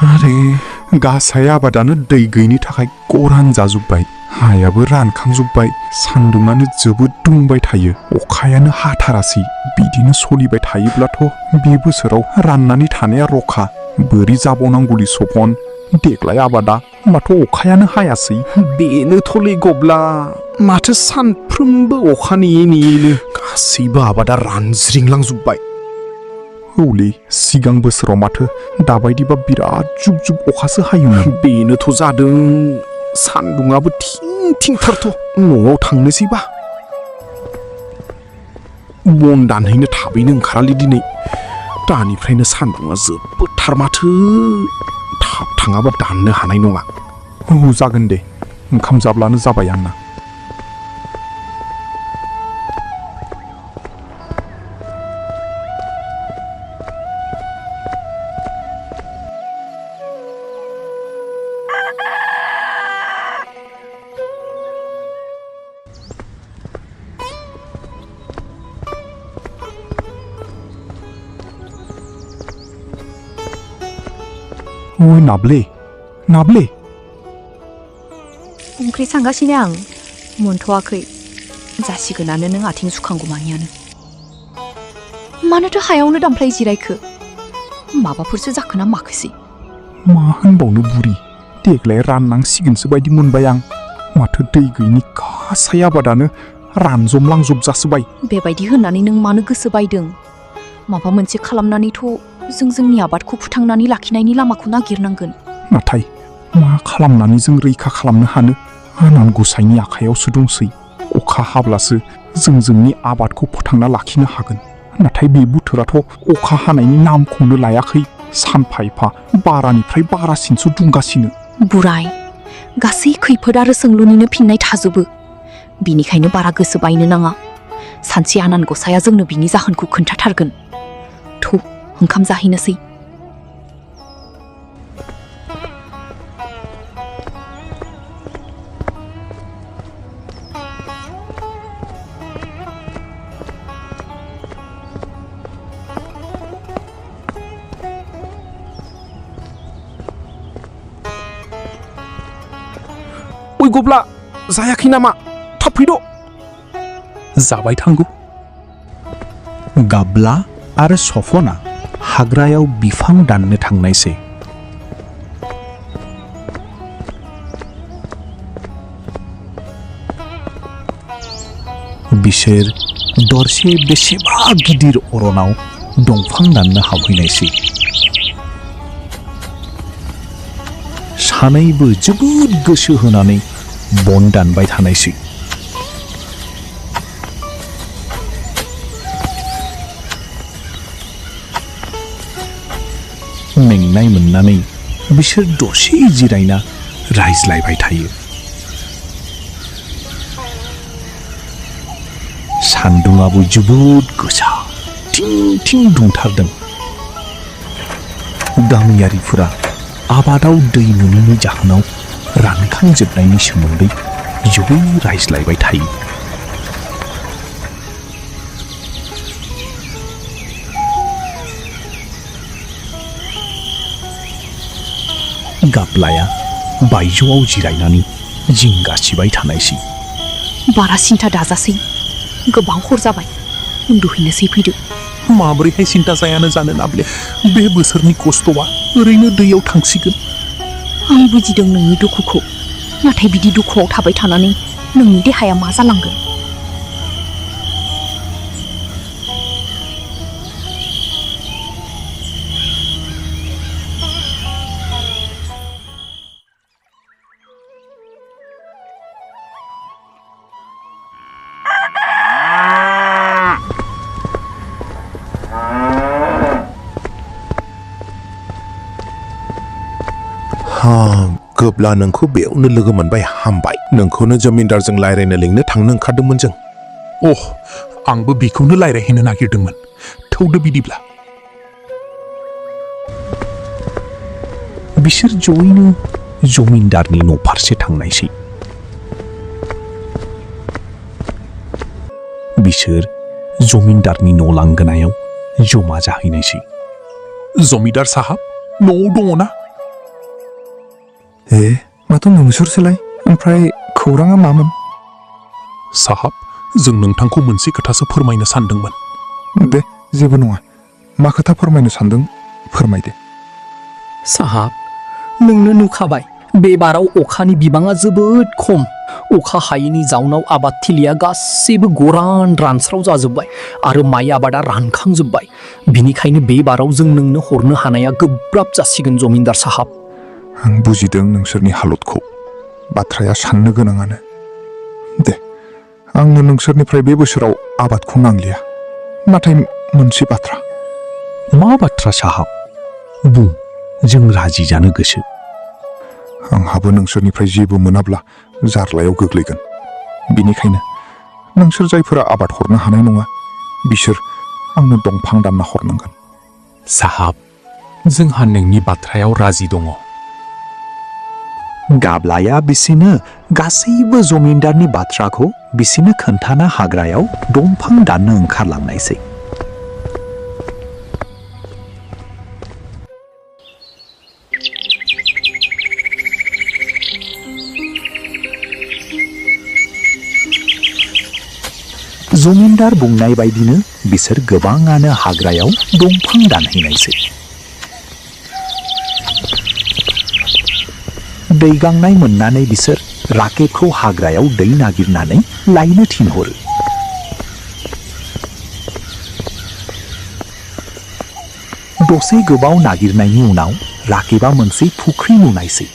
आरे गासै आबादानो दै गैयिनि थाखाय गोरान जाजोब्बाय हायाबो रानखांजोब्बाय सान्दुङानो जोबोद दुंबाय थायो अखायानो हाथारासै बिदिनो सोलिबाय थायोब्लाथ' बे बोसोराव राननानै थानाया रखा बोरै जाबावनांगौदि सपन देग्लाय आबादा माथो अखायानो हायासै बेनोथ'लै गब्ला माथो सानफ्रोमबो अखा नेयै नेयैनो गासैबो आबादा रानज्रिंलांजोब्बाय हौलै सिगां बोसोराव माथो दाबायदिबा बिराद जुब जुब अखासो हायोमोन बेनोथ' जादों सान्दुङाबो थिं थिंथारथ' न'आव थांनोसैबा बन दानहैनो थाबैनो ओंखारालै दिनै दानिफ्रायनो सान्दुङा जोबोदथार माथो थाब थाङाबा दाननो हानाय नङा जागोन दे ओंखाम जाब्लानो जाबाय आंना ओइ नाब्ले ओंख्रि संगासिनो आं मोनथ'वाखै जासिगोनानो नों आथिं सुखांगौमानियानो मानोथो हायावनो दामफ्लाय जिरायखो माबाफोरसो जाखोना माखोसै मा होनबावनो बुरि देग्लाय राननांसिगोनसो बायदि मोनबाय आं माथो दै गैयिनि गासै आबादानो रानजमलांजोबजासोबाय बेबायदि होननानै नों मानो गोसो बायदों माबा मोनसे खालामनानैथ' जों जोंनि आबादखौ फोथांनानै लाखिनायनि लामाखौ नागिरनांगोन नाथाय मा खालामनानै जों रैखा खालामनो हानो आनान गसाइनि आखायावसो दंसै अखा हाब्लासो जों जोंनि आबादखौ फोथांना लाखिनो हागोन नाथाय बे बोथोराथ' अखा हानायनि नामखौनो लायाखै सानफा एफा बारानिफ्राय बारासिनसो दुंगासिनो बुराय गासै खैफोद आरो सोंलुनिनो फिननाय थाजोबो बिनिखायनो बारा गोसो बायनो नाङा सानसे आनान गसाया जोंनो बिनि जाहोनखौ खोन्थाथारगोन थौ ओंखाम जाहैनोसै ओइ गब्ला जायाखै नामा थाब फैद' जाबाय थांगौ गाब्ला आरो सफना हाग्रायाव बिफां दाननो थांनायसै बिसोर दरसे बेसेबा गिदिर अरनाव दंफां दाननो हाबहैनायसै सानैबो जोबोद गोसो होनानै बन दानबाय थानायसै मेंनाय मोननानै बिसोर दसे जिरायना रायज्लायबाय थायो सान्दुङाबो जोबोद गोसा थिं थिं दुंथारदों गामियारिफोरा आबादाव दै मोनैनि जाहोनाव रानखांजोबनायनि सोमोन्दै जयै रायज्लायबाय थायो गाब्लाया बायजोआव जिरायनानै जिंगासिबाय थानायसै बारा सिन्था दाजासै गोबां हर जाबाय उन्दुहैनोसै फैदो माबोरैहाय सिन्था जायानो जानो नाब्ले बे बोसोरनि खस्थ'आ ओरैनो दैयाव थांसिगोन आं बुजिदों नोंनि दुखुखौ नाथाय बिदि दुखुआव थाबाय थानानै नोंनि देहाया मा जालांगोन गोब्ला नोंखौ बेयावनो लोगो मोनबाय हामबाय नोंखौनो जमिनदारजों रायज्लायनो लिंनो थांनो ओंखारदोंमोन जों आंबो बेखौनो रायज्लायहैनो नागिरदोंमोन थौदो बिदिब्ला बिसोर जयैनो जमिनदारनि न' फारसे थांनायसै बिसोर जमिनदारनि न' लांगोनायाव जमा जाहैनायसै जमिदार साहाब न'आव दङ ना माथो नोंसोरसोलाय ओमफ्राय खौराङा मामोन? साहाब जों नोंथांखौ मोनसे खोथासो फोरमायनो सानदोंमोन। दे जेबो नङा, मा खोथा फोरमायनो सानदों फोरमायदे। साहाब नोंनो नुखाबाय बे बाराव अखानि बिबाङा जोबोद खम। अखा हायैनि जाउनाव आबादथिलिया गासैबो गोरान रानस्राव जाजोब्बाय आरो माइ आबादा रानखांजोब्बाय। बिनिखायनो बे बाराव जों नोंनो हरनो हानाया गोब्राब जासिगोन जमिनदार साहाब। आं बुजिदों नोंसोरनि हालतखौ, बाथ्राया साननो गोनाङानो। दे आंनो नोंसोरनिफ्राय बे बोसोराव आबादखौ नांलिया, नाथाय मोनसे बाथ्रा। मा बाथ्रा साहाब? बुं, जों राजि जानो गोसो। आंहाबो नोंसोरनिफ्राय जेबो मोनाब्ला जार्लायाव गोग्लैगोन। बिनिखायनो नोंसोर जायफोरा आबाद हरनो हानाय नङा बिसोर आंनो दंफां दानना हरनांगोन। साहाब जोंहा नोंनि बाथ्रायाव राजि दङ। गाब्लाया बिसिनो गासैबो जमिनदारनि बाथ्राखौ बिसिनो खोन्थाना हाग्रायाव दंफां दाननो ओंखारलांनायसै। जमिनदार बुंनाय बायदिनो बिसोर गोबाङानो हाग्रायाव दंफां दानहैनायसै। दै गांनाय मोननानै बिसोर राकेबखौ हाग्रायाव दै नागिरनानै लायनो थिनहरो। दसे गोबाव नागिरनायनि उनाव राकेबा मोनसे फुख्रि नुनायसै।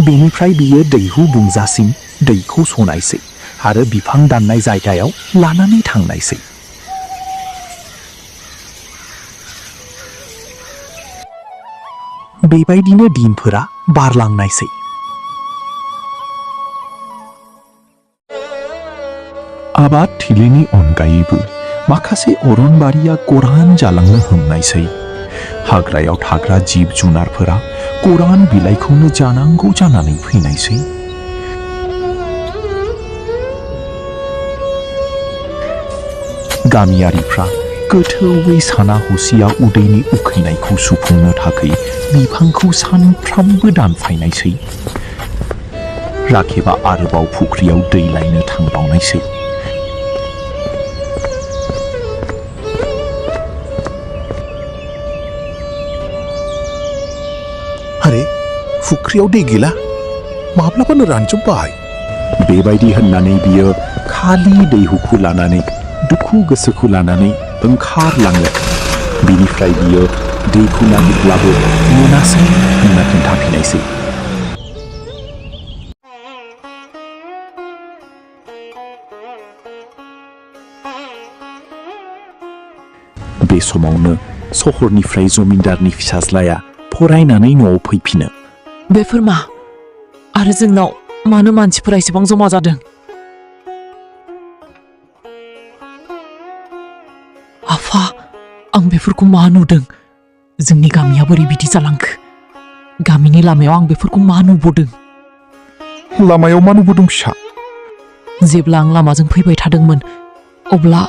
बेनिफ्राय बियो दैहु बुंजासिम दैखौ सनायसै आरो बिफां दाननाय जायगायाव लानानै थांनायसै। बेबायदिनो दिनफोरा बारलांनायसै। आबाद थिलिनि अनगायैबो माखासे अरनबारिया गोरान जालांनो हमनायसै। हाग्रायाव थाग्रा जिब जुनारफोरा गोरान बिलाइखौनो जानांगौ जानानै फैनायसै। गामियारिफ्रा गोथौवै साना हुसिया उदैनि उखैनायखौ सुफुंनो थाखाय बिफांखौ सानफ्रामबो दानफायनायसै। राकेबा आरोबाव फुख्रियाव दै लायनो थांबावनायसै। आरे फुख्रियाव दै गैला, माब्लाबानो रानजोब्बाय। बेबायदि होननानै बियो खालि दैहुखौ लानानै दुखु गोसोखौ लानानै ओंखारलाङो। बिनिफ्राय बियो दैखौ नागिरब्लाबो मोनासै होनना खोन्थाफिनायसै। बे समावनो सहरनिफ्राय जमिनदारनि फिसाज्लाया फरायनानै न'आव फैफिनो। बेफोर मा? आरो जोंनाव मानो मानसिफोरा एसेबां जमा जादों? आफा, आं बेफोरखौ मा नुदों? जोंनि गामिया बोरै बिदि जालांखो? गामिनि लामायाव आं बेफोरखौ मा नुबोदों? लामायाव मा नुबोदों फिसा? जेब्ला आं लामाजों फैबाय थादोंमोन अब्ला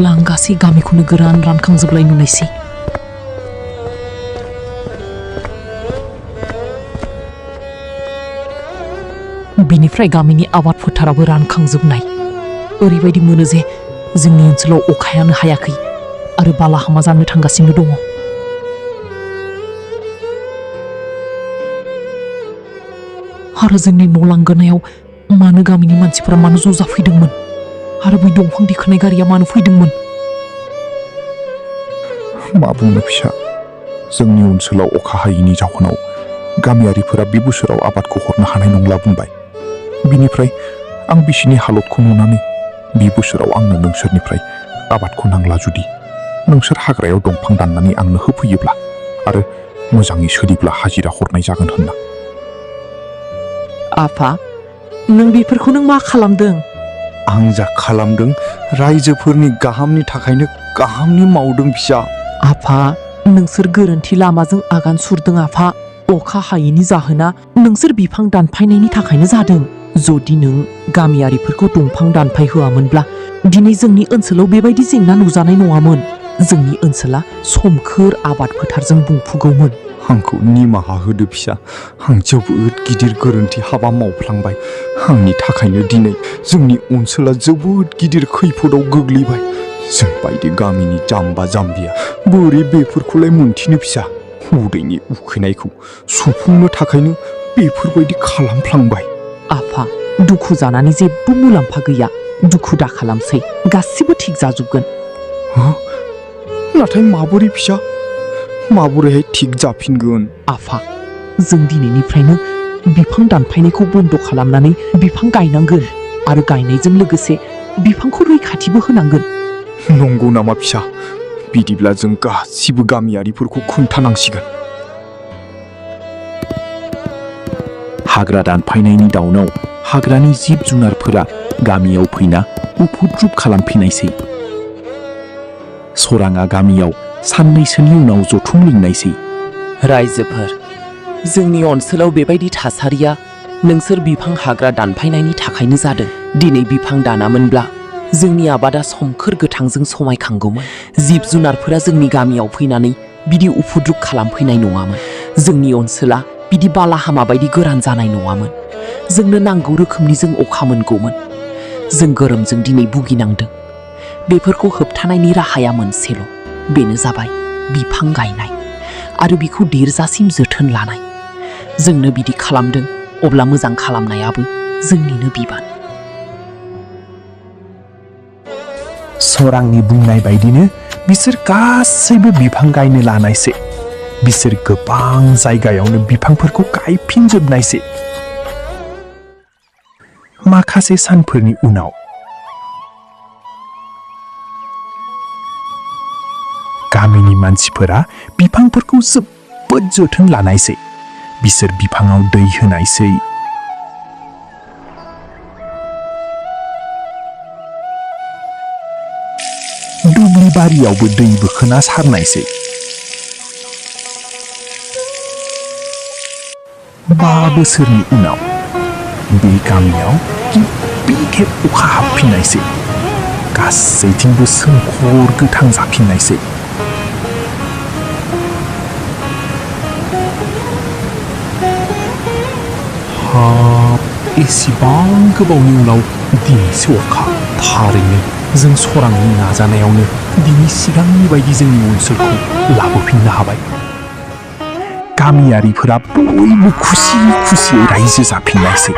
आं गासै गामिखौनो गोरान रानखांजोबलाय नुनायसै। बिनिफ्राय गामिनि आबाद फोथाराबो रानखांजोबनाय। ओरैबायदि मोनो जे जोंनि ओनसोलाव अखायानो हायाखै आरो बालाहामा जानो थांगासिनो दङ। आरो जोंनि न' लांगोनायाव मानो गामिनि मानसिफोरा मानो ज' जाफैदोंमोन? आरो बै दंफां दिखोनाय गारिया मानो फैदोंमोन? मा बुंनो फिसा, जोंनि ओनसोलाव अखा हायैनि जाहोनाव गामियारिफोरा बे बोसोराव आबादखौ हरनो हानाय नंला बुंबाय। बिनिफ्राय आं बिसिनि हालतखौ नुनानै बे बोसोराव आंनो नोंसोरनिफ्राय आबादखौ नांला जुदि नोंसोर हाग्रायाव दंफां दाननानै आंनो होफैयोब्ला आरो मोजाङै सोलिब्ला हाजिरा हरनाय जागोन होनना। आफा, नों बेफोरखौ मा खालामदों? आं जा खालामदों रायजोफोरनि गाहामनि थाखायनो गाहामनि मावदों फिसा। आफा, नोंसोर गोरोन्थि लामाजों आगान सुरदों आफा। अखा हायैनि जाहोना नोंसोर बिफां दानफायनायनि थाखायनो जादों। जुदि नों गामियारिफोरखौ दंफां दानफाय होआमोनब्ला दिनै जोंनि ओनसोलाव बेबायदि जेंना नुजानाय नङामोन। जोंनि ओनसोला सोमखोर आबाद फोथारजों बुंफुगौमोन। आंखौ निमाहा होदो फिसा आं जोबोद गिदिर गोरोन्थि हाबा मावफ्लांबाय आंनि थाखायनो दिनै जोंनि ओनसोला जोबोद गिदिर खैफोदाव गोग्लैबाय जों बायदि गामिनि जाम्बा जाम्बिया बोरै बेफोरखौलाय मोनथिनो फिसा उदैनि उखैनायखौ सुफुंनो थाखायनो बेफोरबायदि खालामफ्लांबाय आफा दुखु जानानै जेबो मुलाम्फा गैया दुखु दा खालामसै गासिबो थिग जाजोबगोन नाथाय माबोरै फिसा माबोरैहाय थिग जाफिनगोन आफा जों दिनैनिफ्रायनो बिफां दानफायनायखौ बन्द खालामनानै बिफां गायनांगोन आरो गायनायजों लोगोसे बिफांखौ रैखाथिबो होनांगोन नंगौ नामा फिसा बिदिब्ला जों गासिबो गामियारिफोरखौ खोन्थानांसिगोन हाग्रा दानफायनायनि दाउनाव हाग्रानि जिब जुनारफोरा गामियाव फैना उपद्रुब खालामफिनायसै सोराङा गामियाव साननैसोनि उनाव जथुम लिंनायसै रायजोफोर जोंनि ओनसोलाव बेबायदि थासारिया नोंसोर बिफां हाग्रा दानफायनायनि थाखायनो जादों दिनै बिफां दानामोनब्ला जोंनि आबादा सोमखोर गोथांजों समायखांगौमोन जिब जुनारफोरा जोंनि गामियाव फैनानै बिदि उपद्रुब खालामफैनाय नङामोन जोंनि ओनसोला बिदि बालाहामा बायदि गोरान जानाय नङामोन जोंनो नांगौ रोखोमनि जों अखा मोनगौमोन जों गरमजों दिनै भुगिनांदों बेफोरखौ होबथानायनि राहाया मोनसेल बेनो जाबाय बिफां गायनाय आरो बिखौ देरजासिम जोथोन लानाय जोंनो बिदि खालामदों अब्ला मोजां खालामनायाबो जोंनिनो बिबान सोरांनि बुंनाय बायदिनो बिसोर गासैबो बिफां गायनो लानायसै बिसोर गोबां जायगायावनो बिफांफोरखौ गायफिनजोबनायसै माखासे सानफोरनि उनाव गामिनि मानसिफोरा बिफांफोरखौ जोबोद जोथोन लानायसै बिसोर बिफाङाव दै होनायसै दुब्लि बारियावबो दै बोखोना सारनायसै 5 बोसोरनि उनाव बे गामियाव गिबि खेब अखा हाबफिननायसै गासैथिंबो सोमखोर गोथां जाफिननायसै एसेबां गोबावनि उनाव दिनैसो अखा थारैनो जों सोरांनि नाजानायावनो दिनै सिगांनि बायदि जोंनि ओनसोलखौ लाबोफिननो हाबाय गामियारिफोरा बयबो खुसि खुसियै रायजो जाफिननायसै